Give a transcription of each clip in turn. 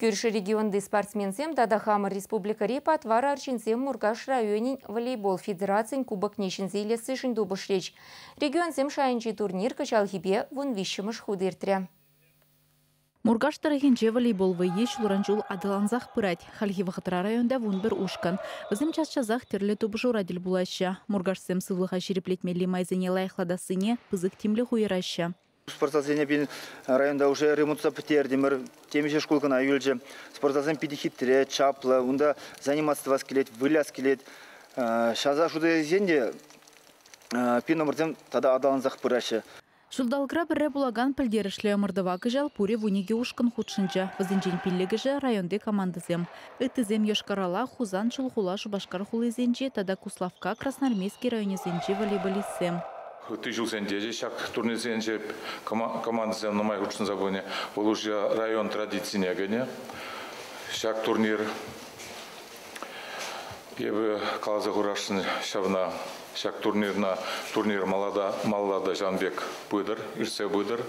Кӳршӗ регионти спортсменсем тата хамӑр республикӑри патвар арҫынсем Муркаш районӗн волейбол федерацийӗн кубокне ҫӗнсе илессишӗн тупӑшрӗҫ. Регионсем шайӗнчи турнир кӑҫалхипе 13-мӗш хут иртрӗ. Муркаш тӑрӑхӗнче волейбол вӑййи ҫулран-ҫул аталансах пырать. Хальхи вӑхӑтра районта 11 ушкӑн. Вӗсем час-часах тӗрлӗ тупӑшура тӗл пулаҫҫӗ. Муркашсем сывлӑха ҫирӗплетмелли майсене лайӑхлатассине пысӑк тимлӗх уйӑраҫҫӗ. Спортзалсене пирӗн районта уже ремонтса пӗтертӗмӗр. Темиҫе шкул кӑна юлчӗ. Спортзалсем питӗ хитре, чаплӑ. Унта заниматься тӑвас килет, выляс килет. Ҫаса шута илсен те пирӗн номерсем тата аталансах пыраҫҫӗ. Ҫулталӑкра пӗрре пулакан пӗлтерӗшлӗ ӑмӑртӑва кӑҫал пурӗ 12 ушкӑн хутшӑнчӗ. Вӗсенчен пиллӗкӗшӗ районти командӑсем. Ыттисем Йошкар-Ола, Хусан, Чулхула, Шупашкар хулисенчи тата Куславкка, Красноармейски районӗсенчи волейболистсем. Ытти ҫулсенче те ҫак турнирсенче командӑсем нумай хутшӑнса пынӑ. Вӑл уже район традицине кӗнӗ. Ҫак турнир эпӗ каласа хурасшӑн ҫавна. Ҫак турнирна турнир малалла та ҫавӑн пек пытӑр, иртсе пытӑр.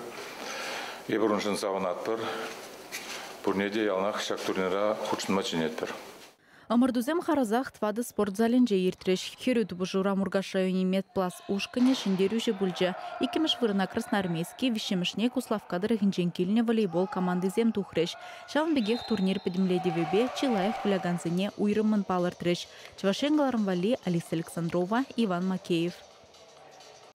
Эпир уншӑн савӑнатпӑр. Пурне те яланах ҫак турнира хутшӑнма чӗнетпӗр. Ӑмӑртусем харӑсах тӑватӑ спорт залӗнче иртрӗҫ. Хӗрӳ тупӑшура Муркаш районӗн Медплас ушкӑнӗ ҫӗнтерӳҫӗ пулчӗ. Иккӗмӗш вырӑна Красноармейски, виҫҫӗмӗшне Куславкка тӑрӑхӗнчен килнӗ волейбол командисем тухрӗҫ. Ҫавӑн пекех турнир пӗтӗмлетӗвӗпе чи лайӑх вылякансене уйрӑммӑн палӑртрӗҫ. Чӑваш Ен кӑларӑм валли Алиса Александрова, Иван Макеев.